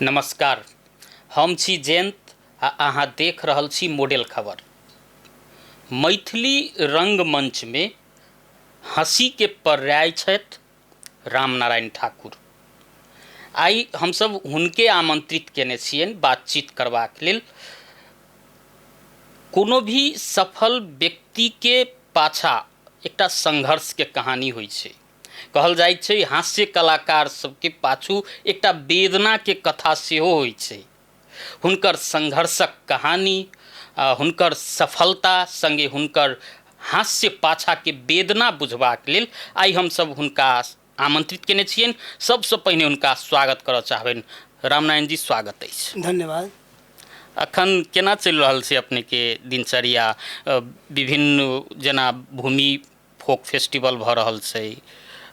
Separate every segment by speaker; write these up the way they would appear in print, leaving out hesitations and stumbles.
Speaker 1: नमस्कार, हम छी जयंत आ अहाँ देख रहल छी मॉडल खबर। मैथिली रंगमंचमे हँसीके पर्याय छथि रामनारायण ठाकुर। आइ हमसभ हुनके आमंत्रित कयने छियनि बातचीत करबाक लेल। कोनो भी सफल व्यक्तिके पाछाँ एकटा संघर्षके कहानी होइ छै। कहल जाइत छै हास्य कलाकार सबके पाछू एकटा वेदनाके कथा सेहो होइ छै। हुनकर संघर्षक कहानी, हुनकर सफलता सङ्गे हुनकर हास्य पाछाके वेदना बुझबाक लेल आइ हमसब हुनका आमंत्रित केने छियनि। सबसँ पहिने हुनका स्वागत करऽ चाहबनि। रामनारायण जी, स्वागत अछि।
Speaker 2: धन्यवाद।
Speaker 1: अखन केना चलि रहल छै अपनेके दिनचर्या? विभिन्न जेना भूमि फोक फेस्टिवल भऽ रहल छै,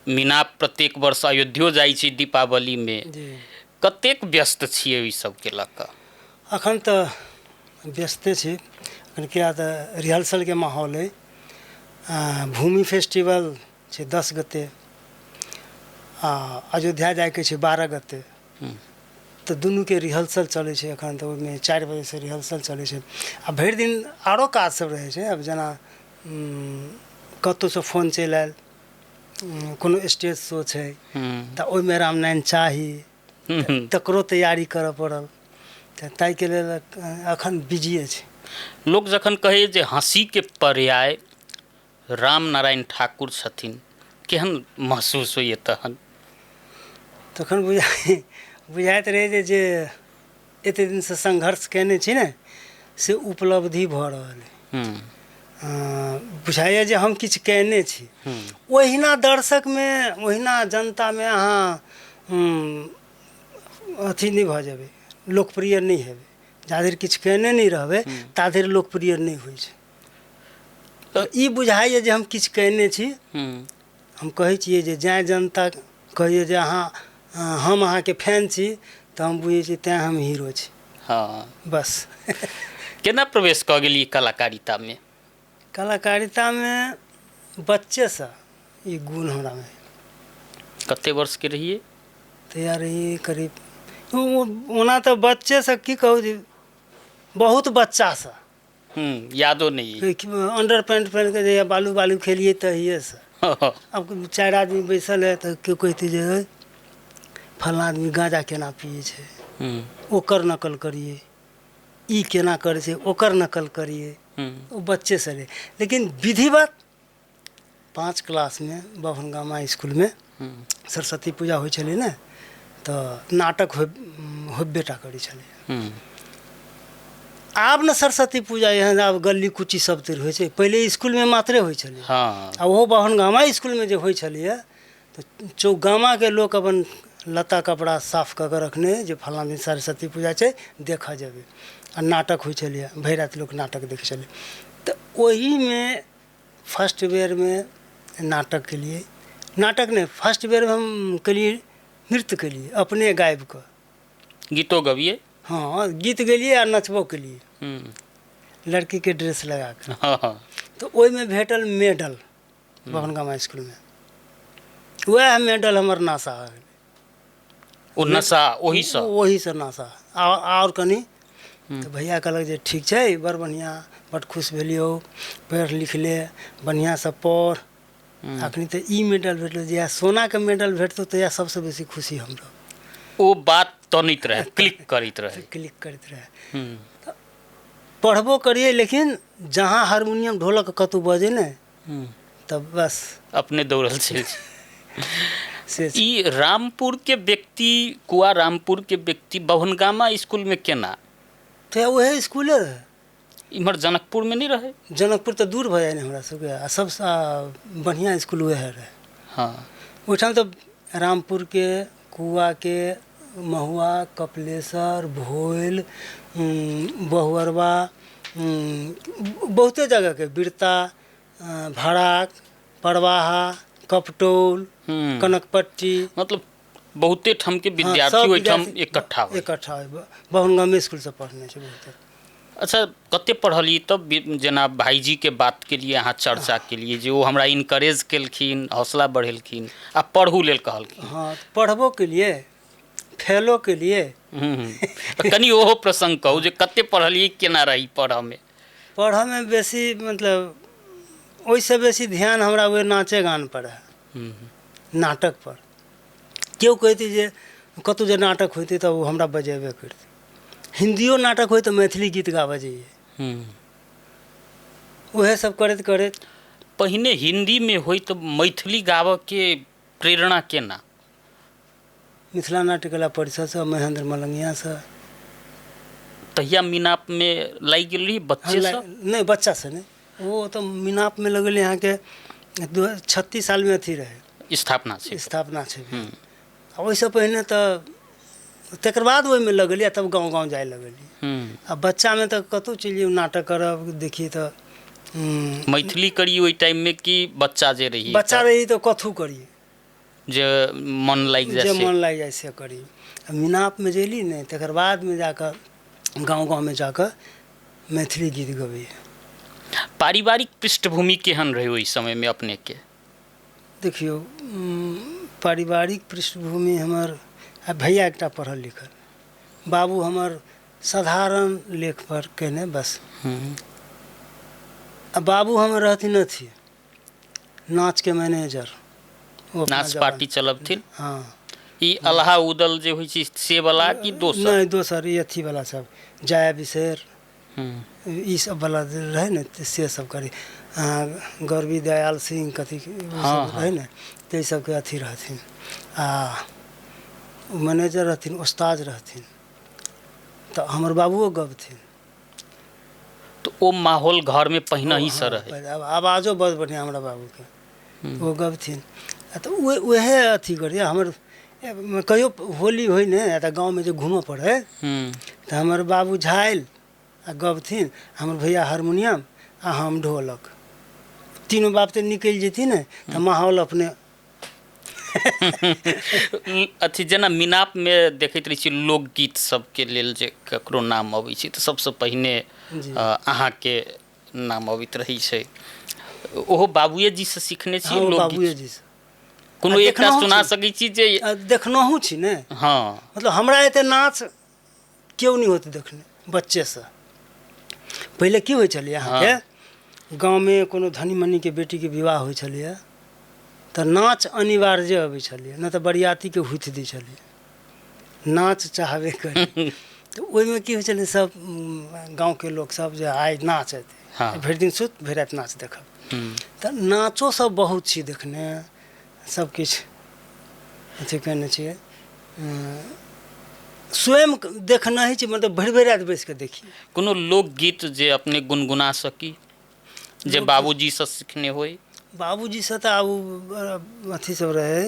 Speaker 1: मीना प्रत्येक वर्ष अयोध्यो जाइ छै दीपावलीमे, कतेक व्यस्त छियै ओहि सबके लऽ कऽ?
Speaker 2: अखन तऽ व्यस्ते छी, अखन किया तऽ रिहर्सलके माहौल अइ। भूमि फेस्टिवल छै 10 गते आ अयोध्या जाइके छै 12 गते, तऽ दुनूके रिहर्सल चलै छै एखन। तऽ ओहिमे 4 बजेसँ रिहर्सल चलै छै आ भरि दिन आरो काज सब रहै छै। आब जेना कतहुसँ फोन चलि आयल, कोनो स्टेज शो छै तऽ ओहिमे रामनारायण चाही, तकरो तैयारी करऽ पड़ल, तऽ ताहिके लेल एखन बिजिए छी।
Speaker 1: लोक जखन कहै जे हँसीके पर्याय रामनारायण ठाकुर छथिन, केहन महसूस होइए तहन?
Speaker 2: तखन बुझाइत रहै जे जे एते दिनसँ संघर्ष कयने छी ने, से उपलब्धि भऽ रहल अइ। बुझाइए जे हम किछु कयने छी। ओहिना दर्शकमे, ओहिना जनतामे अहाँ अथी नहि भऽ जेबै, लोकप्रिय नहि हेबै। जाधरि किछु कयने नहि रहबै ताधरि लोकप्रिय नहि होइ छै। तऽ ई बुझाइए जे हम किछु कयने छी। हम कहै छियै जे जाहि जनता कहैए जे हम अहाँके फैन छी, तऽ हम बुझै छी तैँ हम हीरो छी। बस।
Speaker 1: केना प्रवेश कऽ गेलियै कलाकारितामे?
Speaker 2: कलाकारितामे बच्चेसँ ई गुण हमरामे।
Speaker 1: कते वर्षके रहियै?
Speaker 2: तैयार रहियै करीब, ओना तऽ बच्चेसँ की कहू जे बहुत बच्चासँ।
Speaker 1: यादो नहि?
Speaker 2: अंडर पैंट पहिन कऽ जहिया बालू बालू खेलियै तहिएसँ। आब 4 आदमी बैसल है तऽ केओ कहितै जे फल्लाँ आदमी गाँजा केना पियै छै, ओकर नकल करियै, ई केना करै छै, ओकर नकल करियै। ओ बच्चेसँ रहै, लेकिन विधिवत 5 क्लासमे बभनगामा इसकुलमे सरस्वती पूजा होइ छलै ने, तऽ नाटक होबे टा करै छलै। आब ने सरस्वती पूजा एहन आब गली कुची सब तर होइ छै, पहिले इसकुलमे मात्रे होइ छलै। आ ओहो बभनगामा इसकुलमे जे होइ छलैए तऽ चौगामाके लोक अपन लत्ता कपड़ा साफ कऽ कऽ रखने जे फल्लाँ दिन सरस्वती पूजा छै, देखऽ जेबै। आ नाटक होइ छलैए, भरि राति लोक नाटक देखै छलै। तऽ ओहीमे फर्स्ट बेरमे नाटक केलियै, नाटक नहि, फर्स्ट बेरमे हम केलियै नृत्य केलियै अपने गाबि कऽ।
Speaker 1: गीतो गबियै?
Speaker 2: हँ, गीत गेलियै आ नचबो केलियै लड़कीके ड्रेस लगा कऽ। तऽ ओहिमे भेटल मेडल बभनगामा इसकुलमे, वएह मेडल हमर नशा भऽ गेलै।
Speaker 1: ओ नशा ओहीसँ?
Speaker 2: ओहीसँ नशा आओर कनि। तऽ भैया कहलक जे ठीक छै, बड़ बढ़िआँ, बड़ खुश भेलियौ, पढ़ि लिख ले, बढ़िआँसँ पढ़। अखनी तऽ ई मेडल भेटलो, जहिया सोनाके मेडल भेटतौ तहिया सबसँ बेसी खुशी हम रहब।
Speaker 1: ओ बात तनैत रहै, क्लिक करैत रहै।
Speaker 2: क्लिक करैत रहै। तऽ पढ़बो करियै, लेकिन जहाँ हारमोनियम ढोलक कतहु बजै ने तब बस
Speaker 1: अपने दौड़ल चलि से। ई रामपुर के व्यक्ति, कुआ रामपुर के व्यक्ति बभनगामा स्कूल में केना?
Speaker 2: तऽ उएह स्कूले रहै।
Speaker 1: इम्हर जनकपुर में नहीं रहे?
Speaker 2: जनकपुर तऽ दूर भऽ जाइ ने हमरा सबके, आ सबसँ बढ़िआँ स्कूल उएह रहै। ओहिठाम तऽ रामपुरके, कुआके, महुआ, कपिलेश्वर, भोइल, बहुअरबा, बहुते जगहके, बिरता, भड़ाक, परवाहा, कपटौल, कनकपट्टी,
Speaker 1: मतलब बहुते ठाम के विद्यार्थी
Speaker 2: सब
Speaker 1: ओहिठाम
Speaker 2: विद्यार्थी
Speaker 1: इकट्ठा होइ।
Speaker 2: इकट्ठा होइ। बहुनगामे स्कूलसँ पढ़ने छै बहुते।
Speaker 1: अच्छा, कते पढ़लियै तब जेना भाईजी के बात के लिए अहाँ चर्चा केलियै जे ओ हमरा इनकरेज केलखिन, हौसला बढ़ेलखिन आ पढ़ू लेल कहलखिन।
Speaker 2: हँ, पढ़बो केलियै। फेलो केलियै।
Speaker 1: तऽ कनि ओहो प्रसङ्ग कहू जे कते पढ़लियै, केना रही पढ़ऽमे?
Speaker 2: पढ़ऽमे बेसी मतलब ओहिसँ बेसी ध्यान हमरा ओहि नाचे गान पर रहै, नाटक पर। केओ कहितै जे कतहु जे नाटक होइतै तऽ ओ हमरा बजेबे करितै। हिन्दियो नाटक होइ तऽ मैथिली गीत गाबऽ जइयै। उएह सब करैत करैत।
Speaker 1: पहिने हिन्दीमे होइ तऽ मैथिली गाबऽके प्रेरणा केना?
Speaker 2: मिथिला नाट्यकला परिषदसँ, महेंद्र मलंगियासँ।
Speaker 1: तहिया मिनापमे लागि गेल रही बच्चेसँ?
Speaker 2: नहि, बच्चासँ नहि, ओ तऽ मिनापमे लगलै अहाँके 36 सालमे अथी रहै,
Speaker 1: स्थापना छै।
Speaker 2: स्थापना छै। आ ओहिसँ पहिने तऽ तकर बाद ओहिमे लगलियै, तब गाँव गाँव जाय लगलियै। आ बच्चामे तऽ कतहु चलि जइयै नाटक करब देखियै तऽ
Speaker 1: मैथिली करी ओहि टाइममे कि बच्चा जे रही?
Speaker 2: बच्चा रही तऽ कथू करियै,
Speaker 1: जे मन लागि
Speaker 2: जाइ, जे मन लागि जाइ से करी। आ मिनापमे जेली ने तकर बादमे जाकऽ गाँव गाँवमे जाकऽ मैथिली गीत गबैयै।
Speaker 1: पारिवारिक पृष्ठभूमि केहन रहै ओहि समयमे अपनेके?
Speaker 2: देखियौ, पारिवारिक पृष्ठभूमि हमर भैया एकटा पढ़ल लिखल, बाबू हमर साधारण लेख पर केने बस। आ बाबू हमर रहथिन अथी नाचके मैनेजर,
Speaker 1: नाच पार्टी चलबथिन।
Speaker 2: हाँ।
Speaker 1: ई अल्हा उदल जे होइ छै से वाला कि दोसर?
Speaker 2: नहि, दोसर, ई अथी वाला सब, जाय बिसेर ई सब वाला रहै ने, से सब करी। गौरवी दयाल सिंह कथी रहै ने, ताहि सबके अथी रहथिन। आ मैनेजर रहथिन, उस्ताद रहथिन, तऽ हमर बाबुओ गबथिन।
Speaker 1: तऽ ओ माहौल घरमे पहिने ही से रहै।
Speaker 2: आवाजो बड़ बढ़िआँ हमरा बाबूके, ओ गबथिन। तऽ उएह अथी करियै। हमर कहियो होली होइ ने तऽ गाँवमे जे घूमऽ पड़ै तऽ हमर बाबू झालि आ गबथिन, हमर भैया हारमोनियम आ हम ढोलक, तीनू बाप तऽ निकलि जेती ने तऽ माहौल अपने
Speaker 1: अथी। जेना मिनापमे देखैत रहै छी लोकगीत सबके लेल जे ककरो नाम अबै छै तऽ सबसँ पहिने अहाँके नाम अबैत रहै छै। ओहो बाबुए जी से सीखने छी लोकगीत?
Speaker 2: बाबुए जी से।
Speaker 1: कोनो एकटा सुना सकै छी जे
Speaker 2: देखनहुँ छी ने?
Speaker 1: हाँ।
Speaker 2: मतलब हमरा एते नाच केओ नहि होत देखने बच्चेसँ। पहिले की होइ छलै अहाँके गाँवमे कोनो धनी मनीके बेटीके विवाह होइ छलैए तऽ नाच अनिवार्य अबै छलैए, नहि तऽ बरियातीके हुथि दै छलैए, नाच चाहबे करी। तऽ ओहिमे की होइ छलै, सब गाँवके लोक सब जे आइ नाच एतै, भरि दिन सुत भरि राति नाच देखब। तऽ नाचो सब बहुत छी देखने, सब किछु अथी केने छियै, स्वयं देखने ही छी, मतलब भरि भरि राति बैस कऽ देखी।
Speaker 1: कोनो लोकगीत जे अपने गुनगुना सकी, जे बाबूजीसँ सीखने होइ?
Speaker 2: बाबूजीसँ तऽ आब अथी सब रहै,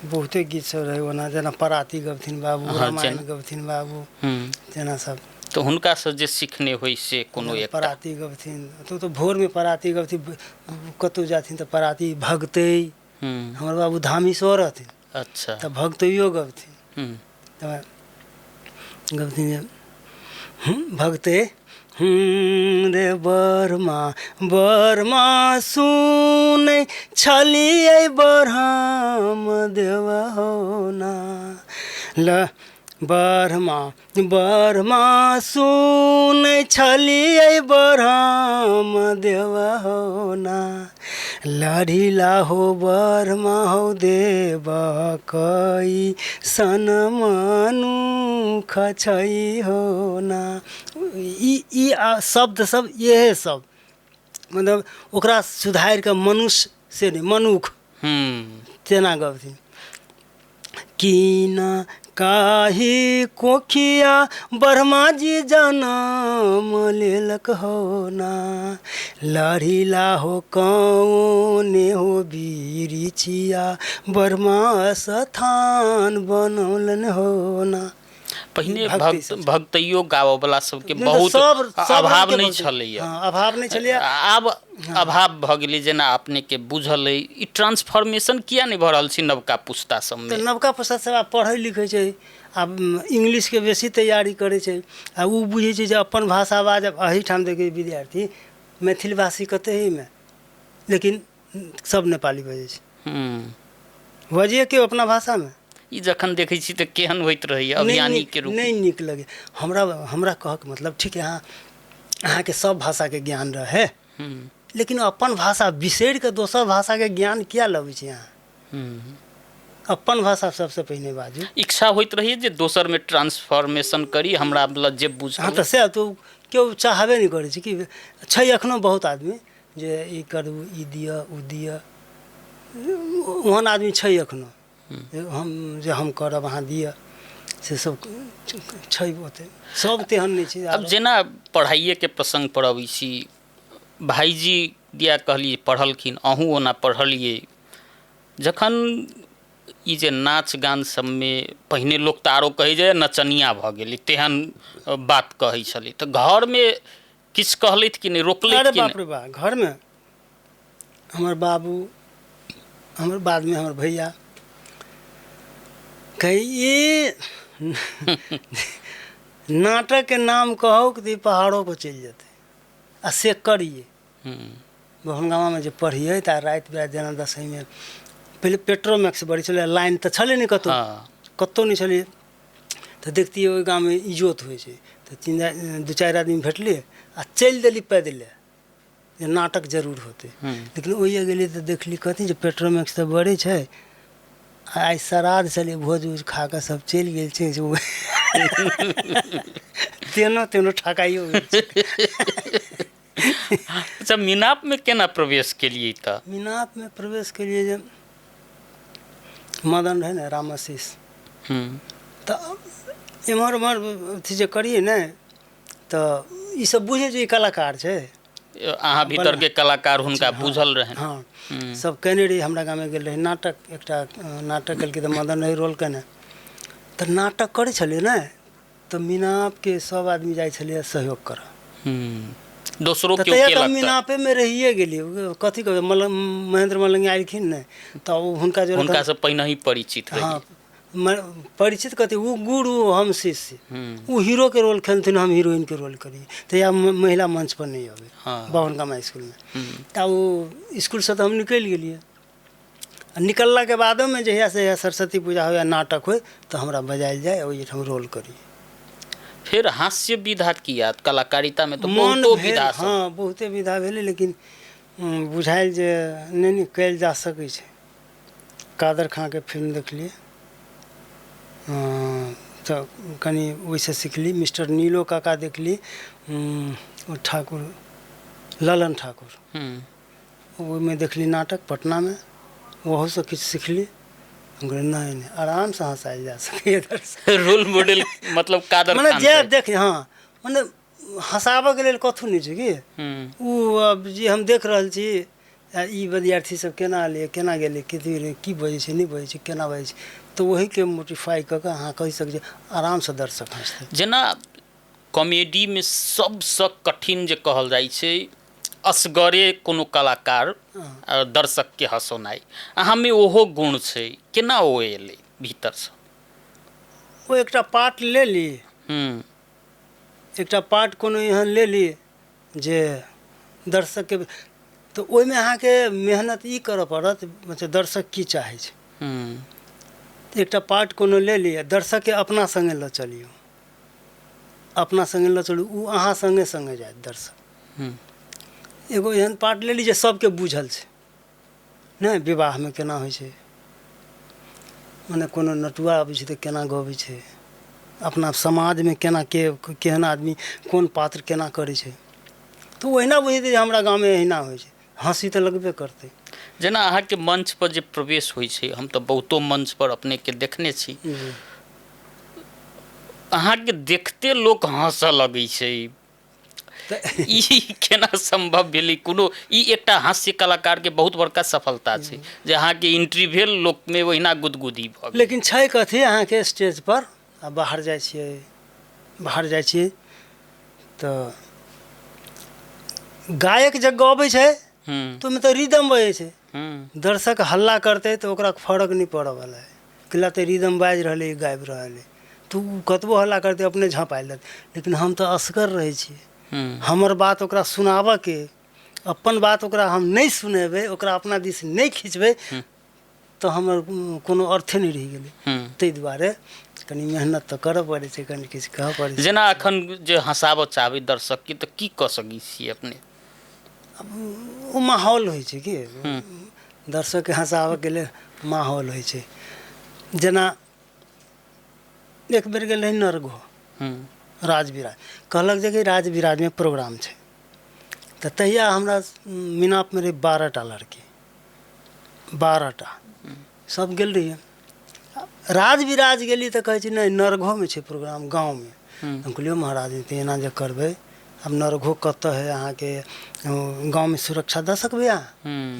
Speaker 2: बहुते गीत सब रहै ओना, जेना पराती गबथिन बाबू, रामायण गबथिन बाबू, तेना सब।
Speaker 1: तऽ हुनकासँ जे सीखने होइ से कोनो एक?
Speaker 2: पराती गबथिन तो भोरमे पराती गबथिन, कतहु जाथिन तऽ पराती भगतै। हमर बाबू धामी सेहो रहथिन।
Speaker 1: अच्छा।
Speaker 2: तऽ भगतैयो गबथिन, तऽ गबथिन जे भगते रे बर्मा बर्मा सुनै छलियै बरहम देव हो ना, ल बर्मा बर्मा सुनै छलियै बरहम देव हो ना, लड़िला हो बर्मा हो देव कई सन मनुख छै हो ना। ई शब्द सब इएह सब मतलब ओकरा सुधारि कऽ मनुष्य से नहि मनुख तेना गबथिन। कीना काही कोखिया ब्रह्मा जी जनम लेलक हो ना, लड़िला हो कौने हो बिरिछिया ब्रह्मा स्थान बनौलन हो ना।
Speaker 1: पहिने भक्तैयो गाबऽवला सबके बहुत अभाव नहि छलैया।
Speaker 2: अभाव नहि छलैया,
Speaker 1: आब अभाव भऽ गेलै। जेना अपनेके बुझल अइ, ई ट्रांसफॉर्मेशन किया नहि भऽ रहल छै नवका पुस्ता सबमे?
Speaker 2: नवका पुस्ता सब आब पढ़ै लिखै छै, आब इंग्लिशके बेसी तैयारी करै छै, आ ओ बुझै छै जे अपन भाषा बाजब। एहिठाम देखियौ विद्यार्थी मैथिल भाषी कते एहिमे, लेकिन सब नेपाली बजै छै। बजिए के अपना भाषामे।
Speaker 1: ई जखन देखै छी तऽ केहन होइत रहैया अभियानी के रूप?
Speaker 2: नहि नीक लगे हमरा। हमरा कहऽके मतलब ठीक है, अहाँके सब भाषाके ज्ञान रहै, लेकिन अपन भाषा बिसरि कऽ दोसर भाषाके ज्ञान किया लबै छी अहाँ? अपन भाषा सबसँ पहिने बाजू।
Speaker 1: इच्छा होइत रहैए जे दोसरमे ट्रांसफॉर्मेशन करी, हमरा मतलब जे बुझल।
Speaker 2: हँ, तऽ से तऽ केओ चाहबे नहि करै छै कि छै। एखनो बहुत आदमी जे ई करू, ई दिअ, ओ दिअ, ओहन आदमी छै एखनो जे हम जे हम करब, अहाँ दिअ, से सब छै। ओते सब तेहन नहि छै।
Speaker 1: आब जेना पढ़ाइएके प्रसङ्ग पर अबै छी, भाइजी दिया कहलियै पढ़लखिन, अहूँ ओना पढ़लियै। जखन ई जे नाच गान सबमे पहिने लोक तऽ आरो कहै जे नचनिया भऽ गेलै, तेहन बात कहै छलै, तऽ घरमे किछु कहलथि कि नहि, रोकलथि
Speaker 2: अरे
Speaker 1: कि
Speaker 2: बाप रे बा, घरमे हमर बाबू, हमर बादमे हमर भैया कही ई नाटकके नाम कहौ कि तऽ ई पहाड़ो पर चलि जेतै आ से करियै। बभनगामामे जे पढ़ियै तऽ राति बिराति जेना दसमीमे पहिले पेट्रोमैक्स बड़ी छलै, लाइन तऽ छलै नहि कतहु, कतहु नहि छलै, तऽ देखतियै ओहि गाममे इजोत होइ छै तऽ तीन दू चारि आदमी भेटलियै आ चलि देली पैदले जे नाटक जरूर होतै। लेकिन ओहिए गेलियै तऽ देखली कथी जे पेट्रोमैक्स तऽ बड़े छै, आइ श्राद्ध छलै, भोज उज खा कऽ सब चलि गेल छै, जे तेनो तेनो ठकाइयो गेल छै।
Speaker 1: अच्छा, मिनापमे केना प्रवेश केलियै तऽ?
Speaker 2: मिनापमे प्रवेश केलियै जे मदन रहै ने, रामाशीष, तऽ एम्हर ओम्हर अथी जे करियै ने तऽ ई सब बुझै जे ई कलाकार छै।
Speaker 1: अहाँ भीतरके कलाकार हुनका बुझल रहनि?
Speaker 2: हँ, सब केने रही। हमरा गाममे गेल रही नाटक, एकटा नाटक केलकै तऽ मदन रहै रोल केने, तऽ नाटक करै छलियै ने तऽ मिनापके सब आदमी जाइ छलियै सहयोग करऽ।
Speaker 1: दोसरो
Speaker 2: तऽ
Speaker 1: केओ
Speaker 2: तहिया तऽ
Speaker 1: केलक तऽ
Speaker 2: मिनापेमे रहिए गेलियै। कथी कहबै, महेंद्र मलंगिया एलखिन ने तऽ ओ हुनका जोरे
Speaker 1: हुनका से पहिने ही परिचित रही?
Speaker 2: हँ, परिचित कथी, ओ गुरु हम शिष्य। ओ हीरोके रोल खेलथिन, हम हीरोइनके रोल करियै। तहिया महिला मंच पर नहि अबै बाभनगामा इसकुलमे। तऽ ओ इसकुलसँ तऽ हम निकलि गेलियै आ निकललाके बादोमे जहियासँ जहिया सरस्वती पूजा होइ या नाटक होइ तऽ हमरा बजायल जाय, ओहिठाम रोल करी।
Speaker 1: फेर हास्य विधा किया? कलाकारितामे तऽ
Speaker 2: मन
Speaker 1: बहुतो
Speaker 2: भेल
Speaker 1: विधा सब।
Speaker 2: हँ, बहुते विधा भेलै, लेकिन बुझायल जे नहि नहि कयल जा सकै छै। कादर खाँके फिल्म देखलियै तऽ कनि ओहिसँ सिखली। मिस्टर नीलो काका देखली, ओ ठाकुर, ललन ठाकुर, ओहिमे देखली नाटक पटनामे, ओहूसँ किछु सिखली। हम कहलियै नहि नहि, आरामसँ हँसायल जा सकैए दर्शक।
Speaker 1: रोल मॉडल मतलब कादर
Speaker 2: मने
Speaker 1: खान
Speaker 2: जे
Speaker 1: छै।
Speaker 2: देख, हँ, मने हँसाबऽके लेल कथू नहि छै कि ओ आब जे हम देख रहल छी आ ई विद्यार्थी सब केना एलै, केना गेलै, कथी भेलै, की बजै छै, नहि बजै छै, केना बजै छै, तऽ ओहीके मोटिफाइ कऽ कऽ अहाँ कहि सकै छी आरामसँ दर्शक हँसतै।
Speaker 1: जेना कॉमेडीमे सबसँ कठिन जे कहल जाइ छै असगरे कोनो कलाकार दर्शकके हँसौनाइ, अहाँमे ओहो गुण छै, केना ओ एलै भीतरसँ?
Speaker 2: ओ एकटा पार्ट ले ली, एकटा पार्ट कोनो एहन ले ली जे दर्शकके, तऽ ओहिमे अहाँके मेहनत ई करऽ पड़त, मतलब दर्शक की चाहै छै। एकटा पार्ट कोनो ले ली आ दर्शकके अपना सङ्गे लऽ चलियौ, अपना सङ्गे लऽ चलू, ओ अहाँ सङ्गे सङ्गे जायत दर्शक। एगो एहन पार्ट ले ली जे सबके बुझल छै नहि, विवाहमे केना होइ छै, मने कोनो नटुआ अबै छै तऽ केना गबै छै, अपना समाजमे केना के केहन आदमी कोन पात्र केना करै छै, तऽ ओहिना बुझेतै जे हमरा गाममे एहिना होइ छै, हँसी तऽ लगबे करतै।
Speaker 1: जेना अहाँके मंच पर जे प्रवेश होइ छै, हम तऽ बहुतो मंच पर अपनेके देखने छी, अहाँके देखते लोक हँसऽ लगै छै, ई केना संभव भेलै? कोनो ई एकटा हास्य कलाकारके बहुत बड़का सफलता छै जे अहाँके एंट्री भेल, लोकमे ओहिना गुदगुदी भऽ गेल।
Speaker 2: लेकिन छै कथी, अहाँके स्टेज पर आ बाहर जाइ छियै, बाहर जाइ छियै तऽ गायक जे गबै छै तऽ ओहिमे तऽ रिदम बजै छै, दर्शक हल्ला करतै तऽ ओकरा फरक नहि पड़ऽवला है, कैला तऽ रिदम बाजि रहलै, गाबि रहल है, तऽ ओ कतबो हल्ला करतै अपने झँपायल जायत। लेकिन हम तऽ असगर रहै छी, हमर बात ओकरा सुनाबऽके, अपन बात ओकरा हम नहि सुनेबै, ओकरा अपना दिस नहि खिचबै तऽ हमर कोनो अर्थे नहि रहि गेलै। ताहि दुआरे कनि मेहनत तऽ करऽ पड़ै छै, कनि किछु कहऽ पड़ै छै।
Speaker 1: जेना एखन जे हँसाबऽ चाहबै दर्शकके तऽ की कऽ सकै छियै अपने?
Speaker 2: ओ माहौल होइ छै कि दर्शकके हँसाबऽके लेल माहौल होइ छै। जेना एक बेर गेल रही नरगो राजविराज, कहलक जे कि राजविराजमे प्रोग्राम छै। तऽ तहिया हमरा मिनापमे रहै 12टा लड़की, 12टा सब गेल रहियै। राजविराज गेली तऽ कहै छै नहि नरघोमे छै प्रोग्राम गाँवमे। हम कहलियै महाराज तऽ एना जे करबै, आब नरघो कतऽ है अहाँके गाँवमे सुरक्षा दऽ सकबै अहाँ?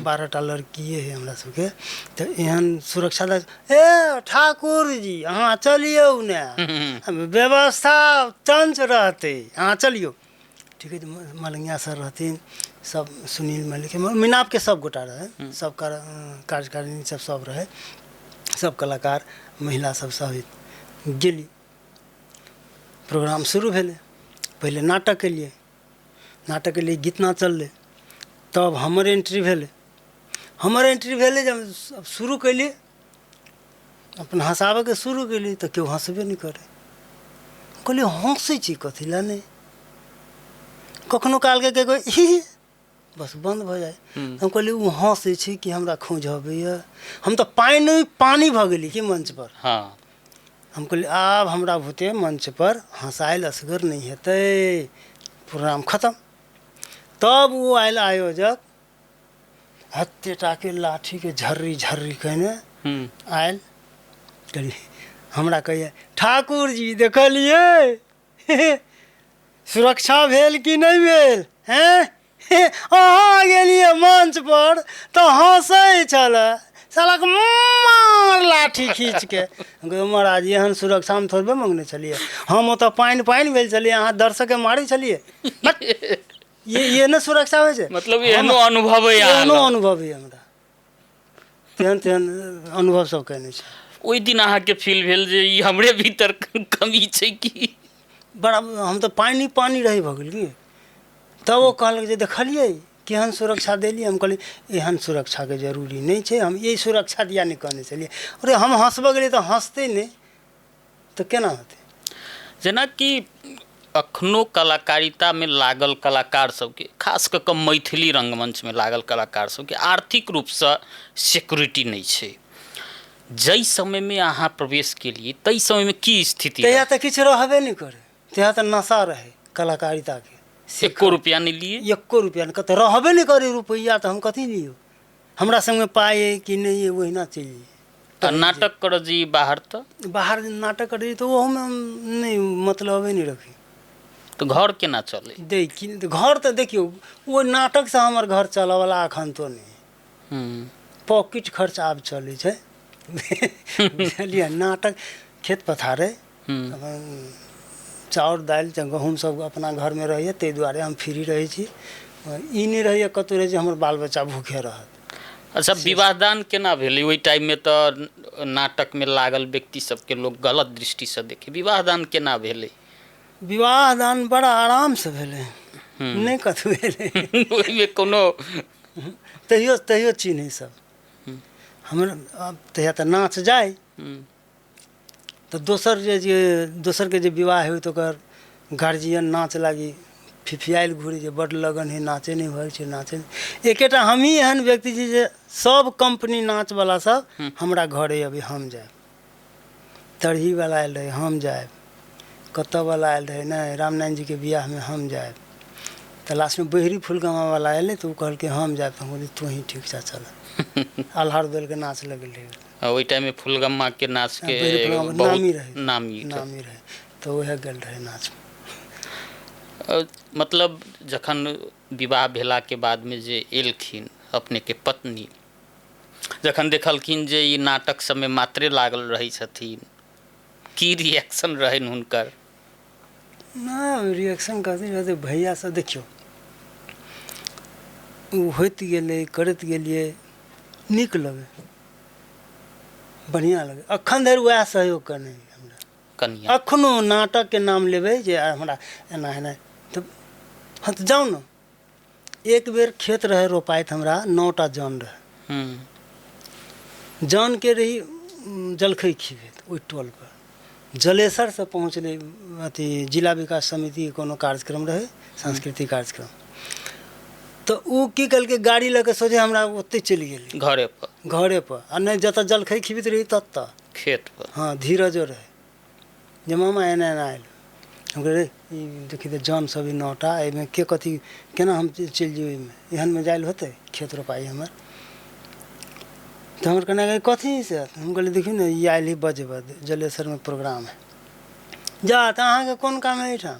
Speaker 2: 12टा लड़किए है हमरा सबके, तऽ एहन सुरक्षा दऽ ए ठाकुर जी अहाँ चलियौ ने, व्यवस्था चंच रहतै, अहाँ चलियौ। ठीक है, मलंगिया सर रहथिन, सब सुनील मलिक मिनापके सब गोटा रहै, सब कार्यकारिणी सब सब रहै, सब कलाकार महिला सब सहित गेली। प्रोग्राम शुरू भेलै, पहिले नाटक केलियै, नाटक केलियै, गीत नाच चललै, तब हमर एंट्री भेलै। हमर एंट्री भेलै जब शुरू केलियै अपन हँसाबऽके शुरू केलियै तऽ केओ हँसबे नहि करै। कहलियै हँसै छी कथी लए नहि? कखनो कालके केओ ही बस बन्द भऽ जाइ। हम कहलियै ओ हँसै छै कि हमरा खौंझबैए? हम तऽ पानि पानि भऽ गेली कि मंचपर।
Speaker 1: हाँ।
Speaker 2: हम कहलियै आब हमरा भूते मंचपर हँसायल असगर नहि हेतै, प्रोग्राम खतम। तब ओ आयल आयोजक, हत्ते टाके लाठीके झर्री झर्री कयने आयल, कहलियै हमरा कहैए ठाकुर जी देखलियै सुरक्षा भेल कि नहि भेल? हैं अहाँ गेलियै मंच पर तऽ हँसै छलै सालाके मार लाठी खींचके। हम कहलियै महाराज एहन सुरक्षा हम थोड़बे मङ्गने छलियै, हम ओतऽ पानि पानि भेल छलियै, अहाँ दर्शकके मारै छलियै, ये ने सुरक्षा होइ छै।
Speaker 1: मतलब एहनो अनुभव है?
Speaker 2: एहनो अनुभव है हमरा, तेहन तेहन अनुभव सब केने छै।
Speaker 1: ओहि दिन अहाँके फील भेल जे ई हमरे भीतर कमी छै कि?
Speaker 2: बड़ा हम तऽ पानि पानि रही भऽ गेल कि। तब ओ कहलक जे देखलियै केहन सुरक्षा देलियै? हम कहलियै एहन सुरक्षाके जरूरी नहि छै, हम एहि सुरक्षा दिया नहि कहने छलियै। अरे हम हँसबऽ गेलियै तऽ हँसतै नहि तऽ केना होतै?
Speaker 1: जेनाकि अखनो कलाकारितामे लागल कलाकार सबके, खास कऽ कऽ मैथिली रङ्गमञ्चमे लागल कलाकार सबके आर्थिक रूपसँ सिक्योरिटी नहि छै। जाहि समयमे अहाँ प्रवेश केलियै ताहि समयमे की स्थिति?
Speaker 2: तहिया तऽ किछु रहबे नहि करै, तहिया तऽ नशा रहै कलाकारिताके।
Speaker 1: एको रुपैआ नहि लिए?
Speaker 2: एको रुपैआ नहि, कतऽ रहबे नहि करै रुपैआ तऽ हम कथी लियौ? हमरा सङ्गमे पाइ अइ कि नहि अइ ओहिना चलि जइयै।
Speaker 1: तऽ नाटक करऽ जइयै बाहर? तऽ
Speaker 2: बाहर नाटक करै तऽ ओहोमे नहि मतलबे नहि रखी।
Speaker 1: तऽ घर केना चलै?
Speaker 2: देखी घर तऽ देखियौ ओहि नाटकसँ हमर घर चलऽवला एखन तो नहि। पॉकेट खर्च आब चलै छै, बुझलियै? नाटक खेत पथार अइ, अपन चाउर दालि गहूँम सब अपना घरमे रहैए, ताहि दुआरे हम फ्री रहै छी। ई नहि रहैए कतहु रहै छै हमर बाल बच्चा भूखे रहत।
Speaker 1: अच्छा, विवाह दान केना भेलै? ओहि टाइममे तऽ नाटकमे लागल व्यक्ति सबके लोक गलत दृष्टिसँ देखे, विवाह दान केना भेलै?
Speaker 2: विवाह दान बड़ा आरामसँ भेलै, नहि कतहु भेलै
Speaker 1: ओहिमे कोनो।
Speaker 2: तहियो तहियो चिन्है सब हमर। तहिया तऽ नाच जाइ तऽ दोसर जे जे दोसरके जे विवाह होइ तऽ ओकर गार्जियन नाच लागी फिफियायल घुरै जे बड्ड लगन हइ, नाचे नहि होइ छै, नाचे नहि। एकेटा हमही एहन व्यक्ति छी जे सब कम्पनी नाचवला सब हमरा घरे अबै, हम जायब। तरहीवला आयल रहै, हम जायब। कतऽवला आयल रहै, नहि रामनारायण जीके बियाहमे हम जायब। तऽ लास्टमे बहिरी फुलगामावला अयलै तऽ ओ कहलकै हम जायब, तऽ हम कहलियै तोही ठीक छह चल। आल्हार दलके नाच लगल रहै
Speaker 1: ओहि टाइममे, फुलगम्माके नाचके
Speaker 2: नामी रहै, नामी नामी रहै, तऽ उएह गेल रहै नाच।
Speaker 1: मतलब जखन विवाह भेलाके बादमे जे एलखिन अपनेके पत्नी, जखन देखलखिन जे ई नाटक सबमे मात्रे लागल रहै छथिन, की रिएक्शन रहनि हुनकर?
Speaker 2: नहि, रिएक्शन कथी रहतै भैया सब? देखियौ ओ होइत गेलै, करैत गेलियै, नीक लगै, बढ़िआँ लगै। अखन धरि उएह सहयोग करने हमरा
Speaker 1: कनिया।
Speaker 2: अखनो नाटकके नाम लेबै जे हमरा एना एना तऽ हँ तऽ जाउ ने। एक बेर खेत रहै रोपाइत, हमरा 9टा जन रहै। जानके रही जलखै खिबैत ओहि टोलपर। जलेसरसँ पहुँचलै अथी जिला विकास समितिके कोनो कार्यक्रम रहै, सांस्कृतिक कार्यक्रम। तऽ ओ की केलकै, गाड़ी लऽ कऽ सोझे हमरा ओतहि चलि गेलै
Speaker 1: घरेपर।
Speaker 2: घरेपर, आ नहि जतऽ जलखै खिबैत रही ततऽ
Speaker 1: खेतपर।
Speaker 2: हँ, धीरजो रहै जे मामा एना एना आयल। हम कहलियै ई देखी तऽ जन सब ई 9टा, एहिमे के कथी केना हम चलि जेबै, एहिमे एहनमे जायल होतै, खेत रोपाइ हमर। तऽ हमर कहना कथी से, हम कहलियै देखियौ ने ई आयल ही बजबै, जलेसरमे प्रोग्राम है। जा तऽ अहाँके कोन काम है एहिठाम,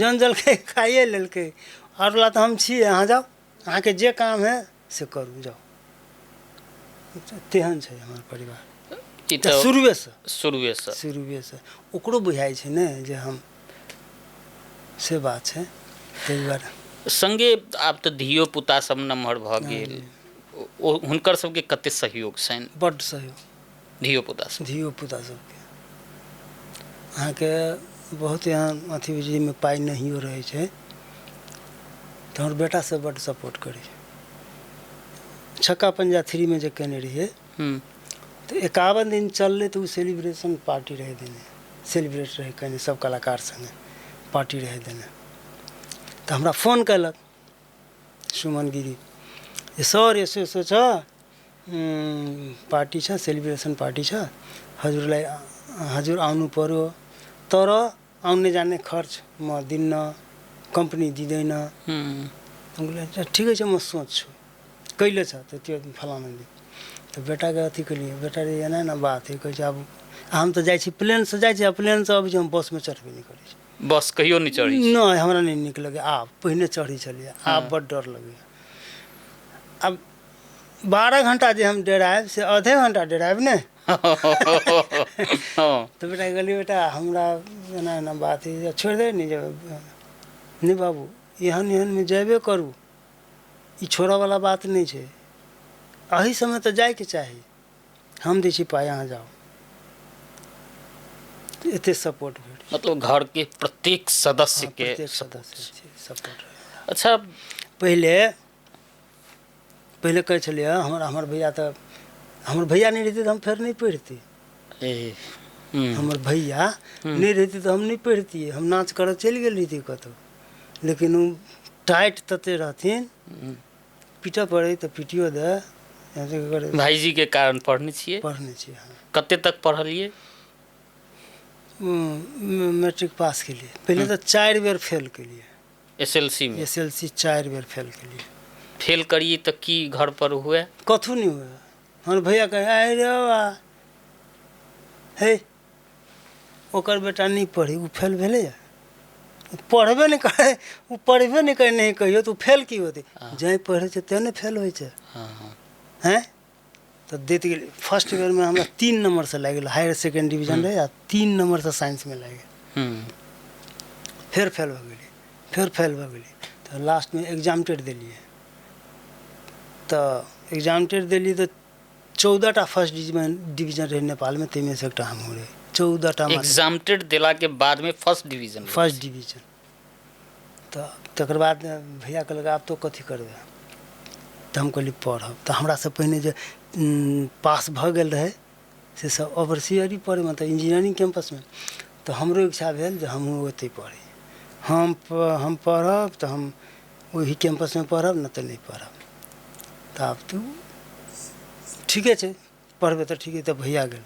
Speaker 2: जन जलखै खाइए लेलकै, आओर वला तऽ हम छी, अहाँ जाउ, अहाँके जे काम है से करू, जाउ। तेहन छै हमर परिवार।
Speaker 1: ई तऽ
Speaker 2: शुरुएसँ
Speaker 1: शुरुएसँ
Speaker 2: शुरुएसँ ओकरो बुझाइ छै ने जे हम, से बात छै। ताहि दुआरे
Speaker 1: सङ्गे आब तऽ धियो पुता सब नमहर भऽ गेल, ओ हुनकर सबके कते सहयोग छनि?
Speaker 2: बड्ड सहयोग
Speaker 1: धियो पुता सब।
Speaker 2: धियो पुता सबके अहाँके बहुत एहन अथी होइ छै जाहिमे पाइ नहियो रहै छै, तऽ हमर बेटा सब बड्ड सपोर्ट करै छै। छक्का पंजा 3 मे जे केने रहियै तऽ 51 दिन चललै, तऽ ओ सेलिब्रेशन पार्टी रहै देने, सेलिब्रेट रहै कने सब कलाकार सङ्गे पार्टी रहै देने। तऽ हमरा फोन कयलक सुमन गिरी जे सर यसो यसो छ, पार्टी छ, सेलिब्रेसन पार्टी छ, हजुरलाई हजुर आउनु पर्यो, तर आउने जाने खर्च म दिन्न, कम्पनी दिँदैन। हम कहलियै ठिकै छ, म सोच्छु कहिले छ त त्यो फलाना दिन। तऽ बेटाके अथी केलियै, बेटा रे एना एना बात है, कहै छै आब हम तऽ जाइ छी प्लेनसँ जाइ छी, आ प्लेनसँ अबै छी, हम बसमे चढ़बे नहि करै छी।
Speaker 1: बस कहियो नहि चढ़ै छी?
Speaker 2: नहि, हमरा नहि नीक लगैए। आब पहिने चढ़ै छलियै, आब बड्ड डर लगैए। आब 12 घंटा जे हम डरायब से आधे घंटा डरायब ने। तऽ बेटा कहलियै बेटा हमरा एना एना बात है, छोड़ि दे नहि जेबै। नहि बाबू, एहन एहनमे जेबे करू, ई छोड़ऽवला बात नहि छै, एहि समय तऽ जाइके चाही, हम दै छी पाइ, अहाँ जाउ। एते सपोर्ट भेट,
Speaker 1: मतलब घरके प्रत्येक सदस्य के
Speaker 2: प्रत्येक सदस्य सपोर्ट।
Speaker 1: अच्छा,
Speaker 2: पहिले पहिले कहै छलियै हमर हमर भैया, तऽ हमर भैया नहि रहितै तऽ हम फेर नहि पढ़िती। हमर भैया नहि रहितै तऽ हम नहि पढ़ितियै, हम नाच करऽ चलि गेल रहितियै कतहु। लेकिन ओ टाइट तते रहथिन, पीटऽ पड़ै तऽ पीटियो दे।
Speaker 1: भाईजी के कारण पढ़ने छियै?
Speaker 2: पढ़ने छियै। हाँ।
Speaker 1: कते तक पढ़लियै?
Speaker 2: मैट्रिक पास केलियै। पहिले तऽ 4 बेर फेल केलियै
Speaker 1: एसएलसी में।
Speaker 2: एसएलसी 4 बेर फेल केलियै।
Speaker 1: फेल करिए तऽ की घर पर हुए?
Speaker 2: कथू नहीं हुए। हमर भैया कहे आइ रे बा हे, ओकर बेटा नहीं पढ़ी, ओ फेल भेलैए, पढ़बे नहि करे, ओ पढ़बे नहि करे, नहीं कहियो तऽ ओ फेल की होतै? जै पढ़ै छै तें ने फेल होइ छै। हैं तऽ दैत गेलै। फर्स्ट बेरमे हमरा 3 नम्बरसँ लागि गेल, हायर सेकेंड डिवीजन रहै, आ 3 नम्बरसँ साइंसमे लागि गेल। फेर फेल भऽ गेलियै, फेर फेल भऽ गेलियै, तऽ लास्टमे एग्जाम टेट देलियै। तऽ एग्जाम टेट देलियै तऽ 14टा फर्स्ट डिवीजन रहै नेपालमे, ताहिमे से एकटा हमहूँ रही। 14टा
Speaker 1: एग्जाम टेट देला के बाद में फर्स्ट डिवीजन।
Speaker 2: First division. तऽ तकर बाद भैया कहलक आब तो कथी करबै? तऽ हम कहलियै पढ़ब। तऽ हमरासँ पहिने जे पास भऽ गेल रहै से सब ओवरसियरी पढ़ै, मतलब इंजीनियरिंग कैंपसमे। तऽ हमरो इच्छा भेल जे हमहूँ ओतहि पढ़ी। हम पढ़ब तऽ हम ओही कैंपसमे पढ़ब, नहि तऽ नहि पढ़ब। तऽ आब तऽ ठीके छै, पढ़बै तऽ ठीके। तऽ भैया गेल,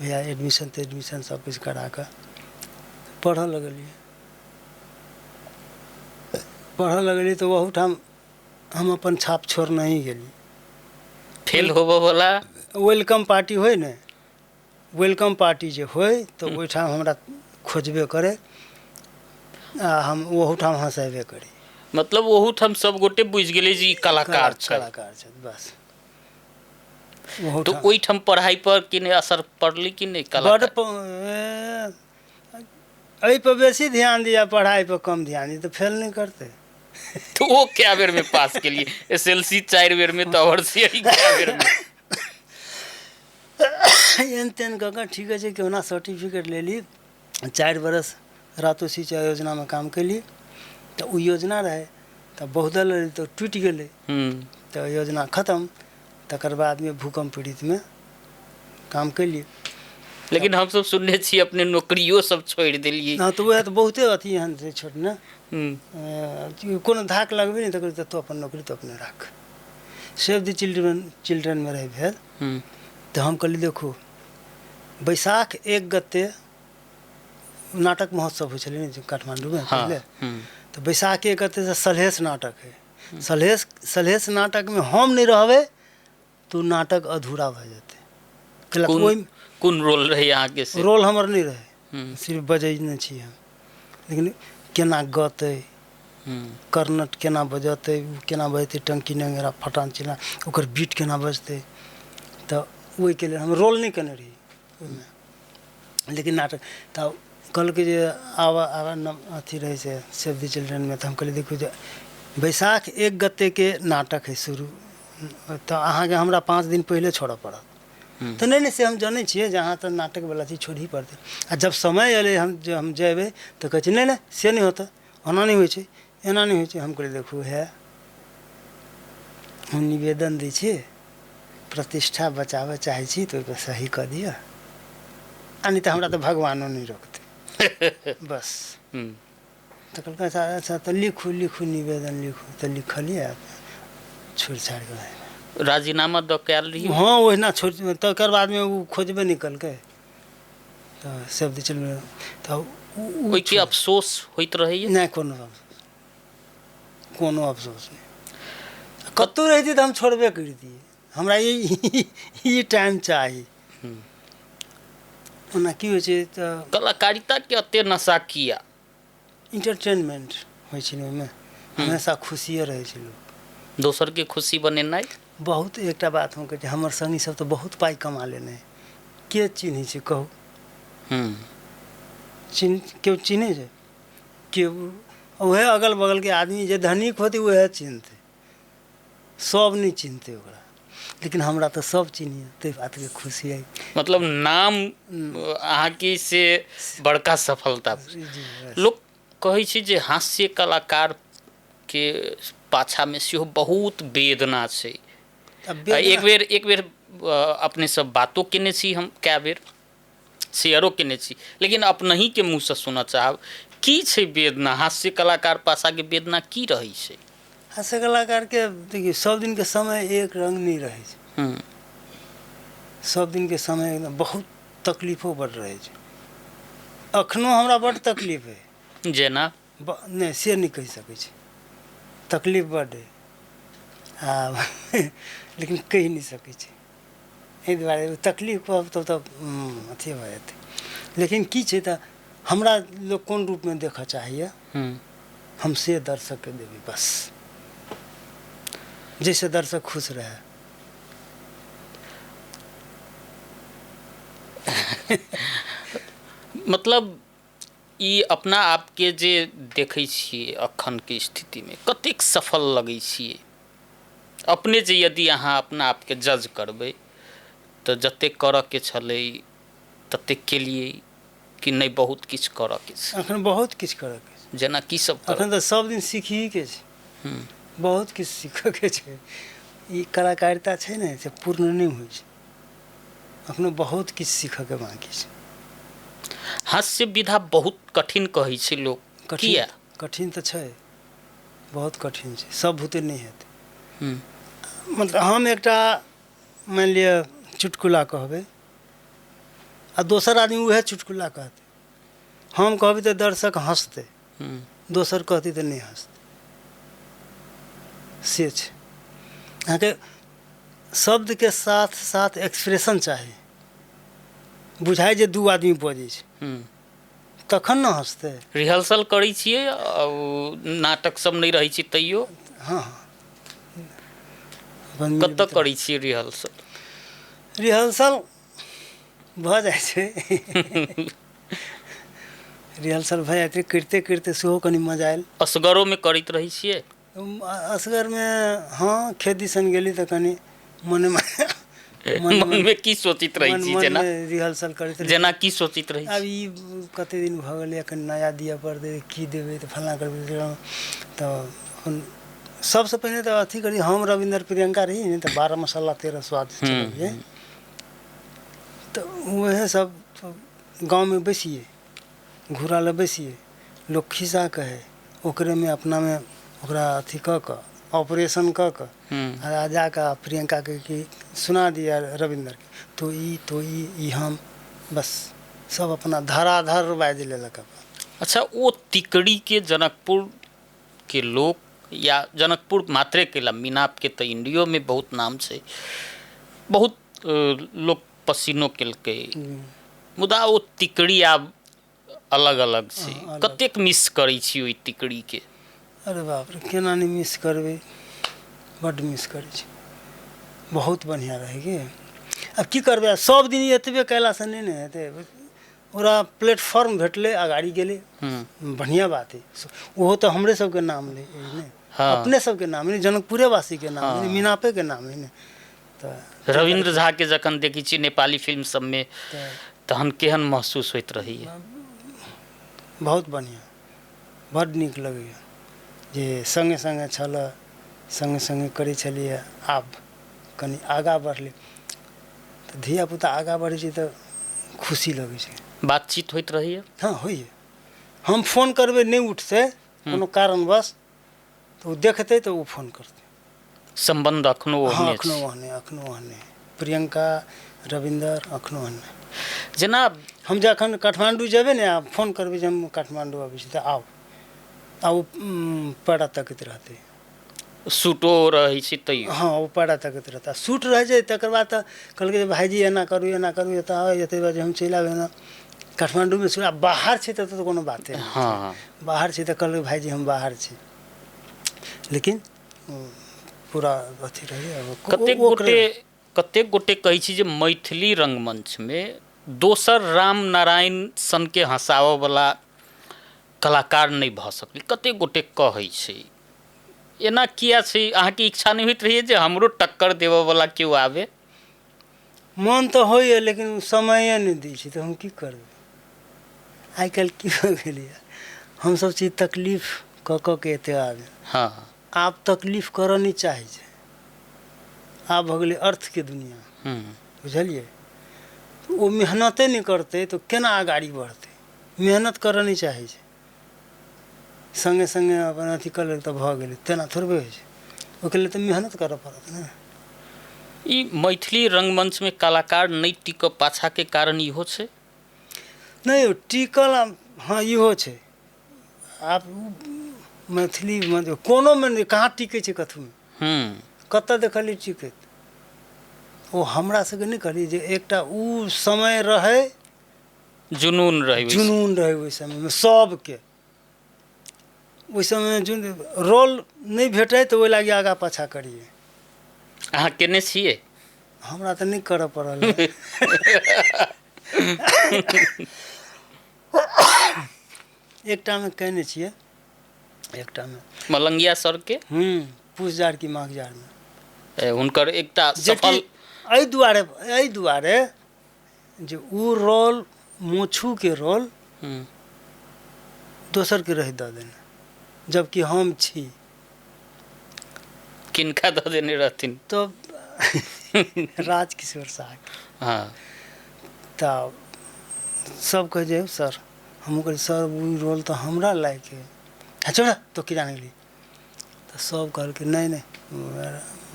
Speaker 2: भैया एडमिशन तऽ एडमिशन सब किछु करा कऽ पढ़ऽ लगलियै। पढ़ऽ लगलियै तऽ ओहूठाम हम अपन छाप छोड़ने ही गेलियै।
Speaker 1: फेल होबऽ वाला
Speaker 2: welcome party होइ ने, welcome party जे होइ तऽ ओहिठाम हमरा खोजबे करे, आ हम ओहूठाम हँसेबे करी।
Speaker 1: मतलब ओहूठाम सब गोटे बुझि गेलै जे ई कलाकार छै।
Speaker 2: कलाकार छै बस।
Speaker 1: तऽ ओहिठाम पढ़ाइ पर कि नहि असर पड़लै कि नहि?
Speaker 2: बड एहि पर बेसी ध्यान दिया, पढ़ाइ पर कम ध्यान दिया, तऽ फेल नहि करतै।
Speaker 1: तो वो क्या बेर में पास के लिए? एसएलसी 4 बेर में, तऽ ओवरसियरी क्या बेर में?
Speaker 2: एहन तेहन कऽ कऽ ठीके छै, केहुना सर्टिफिकेट लेली। 4 बरस रातो सिंचाइ योजनामे काम केली। तऽ ओ योजना रहै तऽ बहुदल तऽ टूटि गेलै, तऽ योजना खतम। तकर बादमे भूकम्प पीड़ितमे काम केलियै।
Speaker 1: लेकिन हमसब सुनने छी अपने नौकरियो सब छोड़ि देलियै।
Speaker 2: हँ, तऽ उएह तऽ बहुते अथी एहन छै छोट ने, कोनो धाक लगबै नहि तऽ तू अपन नौकरी तऽ अपने राख। सेव द चिल्ड्रनमे रहै भेल, तऽ हम कहलियै देखू बैसाख 1 गते नाटक महोत्सव होइ छलै ने काठमाण्डूमे पहिले, तऽ बैसाख 1 गते सलहेस नाटक है, सलहेस नाटकमे हम नहि रहबै तऽ नाटक अधूरा भऽ जेतै।
Speaker 1: कोन रोल रहै अहाँके?
Speaker 2: रोल हमर नहि रहै, सिर्फ बजैने छी हम, लेकिन केना गतै, कर्णट केना बजतै, केना बजतै, टंकी नंगेरा फटान चिल्ला, ओकर बीट केना बजतै, तऽ ओहिके लेल हम रोल नहि केने रही ओहिमे। लेकिन नाटक तऽ कहलकै जे आब अथी रहै से सेव द चिल्ड्रनमे, तऽ हम कहलियै देखियौ जे बैसाख 1 गतेके नाटक है शुरू, तऽ अहाँके हमरा 5 दिन पहिले छोड़ऽ पड़त। तऽ नहि नहि से हम जनै छियै जे अहाँ तऽ नाटकवला चीज छोड़ही पड़तै। आ जब समय अयलै हम जेबै तऽ कहै छै नहि नहि से नहि होतै, ओना नहि होइ छै, एना नहि होइ छै। हम कहलियै देखू हे, हम निवेदन दै छी, प्रतिष्ठा बचाबऽ चाहै छी तऽ ओहिपर सही कऽ दिअ, आ नहि तऽ हमरा तऽ भगवानो नहि रोकतै बस। तऽ कहलकै अच्छा अच्छा तऽ लिखू लिखू निवेदन लिखू, तऽ लिखलियै, छोड़ि छाड़ि कऽ
Speaker 1: राजीनामा दऽ के आयल रहियै।
Speaker 2: हँ ओहिना छोड़ि, तकर बादमे ओ खोजबे नहि केलकै, तऽ सेव द चिल्ड्रन तऽ
Speaker 1: ओहिके अफसोस होइत रहैए?
Speaker 2: नहि, कोनो अफसोस, कोनो अफसोस नहि। कतहु रहितियै तऽ हम छोड़बे करितियै, हमरा ई टाइम चाही। ओना की होइ छै तऽ
Speaker 1: कलाकारिताके एते नशा किया?
Speaker 2: इंटरटेनमेंट होइ छै ने ओहिमे, हमेशा खुशिए रहै छै लोक,
Speaker 1: दोसरके खुशी बनेनाइ।
Speaker 2: बहुत एकटा बात हम कहै छी, हमर संगी सब तऽ बहुत पाइ कमा लेने, के चिन्है छै कहू? केओ चिन्है छै? केओ उएह अगल बगलके आदमी जे धनिक होतै उएह चिन्हतै, सब नहि चिन्हतै ओकरा, लेकिन हमरा तऽ सब चिन्हैए, ताहि बातके खुशी अइ।
Speaker 1: मतलब नाम अहाँके से बड़का सफलता। लोक कहै छै जे हास्य कलाकारके पाछामे सेहो बहुत वेदना छै। एक बेर अपने सब बातो केने छी, हम कए बेर शेयरो केने छी, लेकिन अपनहीके मुँहसँ सुनऽ चाहब की छै वेदना, हास्य कलाकार पाछाके वेदना की रहै छै?
Speaker 2: हास्य कलाकारके देखियौ सब दिनके समय एक रंग नहि रहै छै, सब दिनके समय एकदम बहुत तकलीफो बड रहै छै। अखनो हमरा बड तकलीफ है।
Speaker 1: जेना?
Speaker 2: नहि से नहि कहि सकै छी, तकलीफ बड है आ लेकिन कहि नहि सकै छी, एहि दुआरे तकलीफ कहब तब तऽ अथी भऽ जेतै। लेकिन की छै तऽ हमरा लोक कोन रूपमे देखऽ चाहैए हम से दर्शकके देबै, बस जाहिसँ दर्शक खुश रहै।
Speaker 1: मतलब ई अपना आपके जे देखै छियै अखनके स्थितिमे कतेक सफल लगै छियै अपने? जे यदि अहाँ अपना आपके जज करबै तऽ जतेक करऽके छलै ततेक केलियै कि नहि? बहुत किछु करऽके छै
Speaker 2: अखन, बहुत किछु करऽके छै।
Speaker 1: जेना की सब?
Speaker 2: अखन तऽ सब दिन सीखहीके छै, बहुत किछु सीखऽके छै। ई कलाकारिता छै ने से पूर्ण नहि होइ छै, अखनो बहुत किछु सीखऽके बाँकी छै।
Speaker 1: हास्य विधा बहुत कठिन कहै छै लोक, किया?
Speaker 2: कठिन तऽ छै, बहुत कठिन छै, सब भूते नहि हेतै। मतलब हम एकटा मानि लिअ चुटकुला कहबै आ दोसर आदमी उएह चुटकुला कहतै, हम कहबै तऽ दर्शक हँसतै, दोसर कहतै तऽ नहि हँसतै, से छै। अहाँके शब्दके साथ साथ एक्सप्रेशन चाही, बुझाइ जे दू आदमी बजै छै तखन ने हँसतै।
Speaker 1: रिहर्सल करै छियै, नाटक सब नहि रहै छै तैयो?
Speaker 2: हँ।
Speaker 1: कतऽ करै छियै रिहर्सल?
Speaker 2: रिहर्सल भऽ जाइ छै, रिहर्सल भऽ जाइ छै, करिते करिते सेहो कनि मजा आयल।
Speaker 1: असगरोमे करैत रहै छियै?
Speaker 2: असगरमे हँ, खेत दिसन गेली तऽ कनि मने
Speaker 1: मनमे की सोचैत रहै छी? जेना
Speaker 2: रिहर्सल करैत
Speaker 1: जेना की सोचैत रहै?
Speaker 2: आब ई कते दिन भऽ गेलै, कनि नया दिअ पड़तै, की देबै तऽ फल्लाँ करबै, तऽ अपन सबसँ पहिने तऽ अथी करी हम रविन्द्र प्रियंका रही ने, तऽ 12 मसाला 13 स्वाद चलैए। तऽ उएह सब गाँवमे बैसिए, घूरा लए बैसिए, लोक खिस्सा कहै, ओकरेमे अपनामे ओकरा अथी कऽ कऽ ऑपरेशन कऽ कऽ आ जाकऽ प्रियंकाके कि सुना दिअ रविन्द्रके, तो ई तो ई ई हम, बस सब अपना धराधर बाजि लेलक अपन।
Speaker 1: अच्छा, ओ तिकड़ीके जनकपुरके लोक या जनकपुर मात्रे केला, मिनापके तऽ इंडियोमे बहुत नाम छै, बहुत लोक पसीनो केलकै, मुदा ओ तिकड़ी आब अलग अलग छै। कतेक मिस करै छी ओहि तिकड़ीके?
Speaker 2: अरे बाप रे, केना नहि मिस करबै, बड्ड मिस करै छी, बहुत बढ़िआँ रहै कि। आब की करबै, सब दिन एतबे कयलासँ नहि ने हेतै। ओकरा प्लेटफॉर्म भेटलै, अगाड़ी गेलै, बढ़िआँ बात हइ। ओहो तऽ हमरे सबके नाम लै ने, अपने सबके नाम नहि, जनकपुरेवासीके नाम नहि, मिनापेके नाम हइ ने।
Speaker 1: तऽ रविन्द्र झाके जखन देखै छी नेपाली फिल्म सबमे तहन केहन महसूस होइत रहैए?
Speaker 2: बहुत बढ़िआँ, बड्ड नीक लगैए जे सङ्गे सङ्गे छल, सङ्गे सङ्गे करै छलियै। आब कनि आगाँ बढ़लै तऽ धियापुता आगाँ बढ़ै छै तऽ खुशी लगै छै।
Speaker 1: बातचीत होइत रहैए?
Speaker 2: हँ, होइए। हम फोन करबै नहि उठतै कोनो कारणवश, तऽ ओ देखतै तऽ ओ फोन करतै।
Speaker 1: सम्बन्ध अखनो
Speaker 2: ओहने? अखनो ओहने, अखनो ओहने। प्रियंका रविन्द्र अखनो ओहने।
Speaker 1: जेना
Speaker 2: हम जखन काठमाण्डू जेबै ने, फोन करबै जे हम काठमाण्डू अबै छी तऽ आउ, आ ओ पैरा तकैत रहतै।
Speaker 1: सूटो रहै छै तैयो?
Speaker 2: हँ, ओ पैरा तकैत रहतै, सूट रहै छै। तकर बाद तऽ कहलकै जे भाइजी एना करू एना करू, एतऽ आउ, एते बजे हम चलि आयब। एना काठमाण्डूमे सूट, आ बाहर छै तब तऽ कोनो बाते नहि।
Speaker 1: हँ,
Speaker 2: बाहर छै तऽ कहलकै भाइजी हम बाहर छी, लेकिन पूरा अथी रहै।
Speaker 1: कतेक गोटे कहै छी जे मैथिली रंगमंचमे दोसर राम नारायण सनके हँसाबऽवला कलाकार नहि भऽ सकलै, कतेक गोटे कहै छै। एना किया छै? अहाँके इच्छा नहि होइत रहैए जे हमरो टक्कर देबऽवला केओ आबे?
Speaker 2: मन तऽ होइए, लेकिन समये नहि दै छै तऽ हम की करबै। आइ काल्हि की भऽ गेलैए, हमसभ छी तकलीफ कऽ कऽ के एते आदमी।
Speaker 1: हँ,
Speaker 2: आब तकलीफ करऽ नहि चाहै छै, आब भऽ गेलै अर्थके दुनिआ, बुझलियै? ओ मेहनते नहि करतै तऽ केना अगाड़ी बढ़तै? मेहनत करऽ नहि चाहै छै, सङ्गे सङ्गे अपन अथी कऽ लेल तऽ भऽ गेलै, तेना थोड़बे होइ छै। ओहिके लेल तऽ मेहनत करऽ पड़त ने।
Speaker 1: ई मैथिली रंगमंचमे कलाकार नहि टिकऽ पाछाके कारण इहो छै?
Speaker 2: नहि टिकल, हँ इहो छै। आब मैथिली कोनोमे नहि कहाँ टिकै छै, कथूमे कतऽ देखलियै टिकैत? ओ हमरा सबके नहि कहलियै जे एकटा ओ समय रहै,
Speaker 1: जुनून रहै,
Speaker 2: जुनून रहै ओहि समयमे सबके। ओहि समयमे जुन रोल नहि भेटै तऽ ओहि लागि आगाँ पाछाँ करियै।
Speaker 1: अहाँ केने छियै?
Speaker 2: हमरा तऽ नहि करऽ पड़ल। एकटामे केने छियै, एकटामे
Speaker 1: मलंगिया सरके
Speaker 2: पूस जार की माघ जारमे
Speaker 1: हुनकर एकटा सफल।
Speaker 2: एहि दुआरे जे ओ रोल मोछूके रोल दोसरके रहि दऽ देने, जबकि हम छी।
Speaker 1: किनका दऽ देने रहथिन?
Speaker 2: तऽ राजकिशोर साह।
Speaker 1: हँ,
Speaker 2: तऽ सब कहै जे सर, हमहूँ कहलियै सर ओ रोल तऽ हमरा लायक है। अच्छा तो की जाने गेली? तऽ सब कहलकै नहि नहि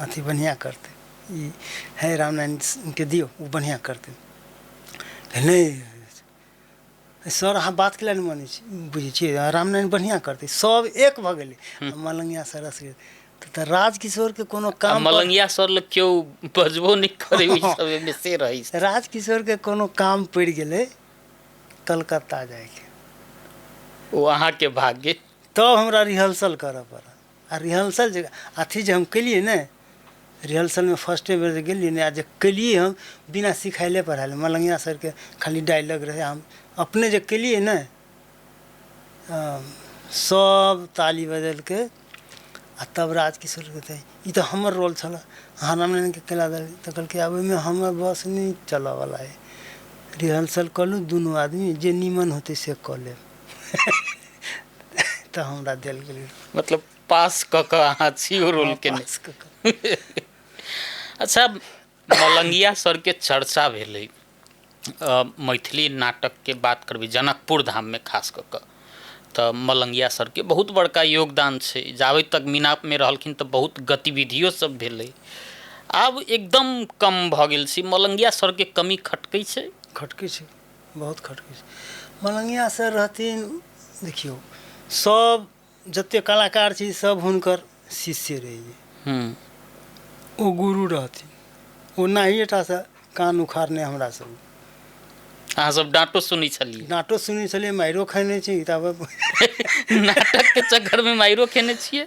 Speaker 2: अथी बढ़िआँ करतै ई, है रामनारायणके दियौ, ओ बढ़िआँ करतै। नहि सर, अहाँ बात केला नहि मानै छी, बुझै छियै रामनारायण बढ़िआँ करतै। सब एक भऽ गेलै, मलंगिया सर असगर। तऽ राजकिशोरके कोनो काम,
Speaker 1: मलंगिया सर लग केओ बजबो नहि करै ओहि समयमे, से रहै।
Speaker 2: राजकिशोरके कोनो काम पड़ि गेलै कलकत्ता जाइके,
Speaker 1: ओ अहाँके भाग्य।
Speaker 2: तब हमरा रिहर्सल करऽ पड़ल। आ रिहर्सल जे अथी जे हम केलियै ने, रिहर्सलमे फर्स्टे बेर जे गेलियै ने, आ जे केलियै हम बिना सिखायले पढ़ायले, मलंगिया सरके खाली डायलॉग रहै, हम अपने जे केलियै ने, सब ताली बजेलकै। आ तब राजकिशोर कहतै ई तऽ हमर रोल छल, अहाँ रामनारायणके केला देलियै? तऽ कहलकै आब ओहिमे हमर बस नहि चलऽवला हइ, रिहर्सल कऽ लू दुनू आदमी, जे नीमन होतै से कऽ लेब। तऽ हमरा देल गेलै।
Speaker 1: मतलब पास कऽ कऽ अहाँ छी ओ रोल केने।
Speaker 2: पास कऽ कऽ।
Speaker 1: अच्छा, मलंगिया सरके चर्चा भेलै, मैथिली नाटकके बात करबै जनकपुर धाममे खास कऽ कऽ, तऽ मलंगिया सरके बहुत बड़का योगदान छै। जाबे तक मिनापमे रहलखिन तऽ बहुत गतिविधियो सब भेलै, आब एकदम कम भऽ गेल छै। मलंगिया सरके कमी खटकै छै?
Speaker 2: खटकै छै, बहुत खटकै छै। मलंगिया सर रहथिन, देखियौ सब जते कलाकार छी सब हुनकर शिष्य रहियै। ओ गुरु रहथिन, ओ नाहिएटासँ कान उखाड़ने हमरा सब।
Speaker 1: अहाँ सब डाँटो सुनै छलियै?
Speaker 2: डाँटो सुनै छलियै, मारियो खेने छी। तब
Speaker 1: नाटकके चक्करमे मारियो खेने छियै?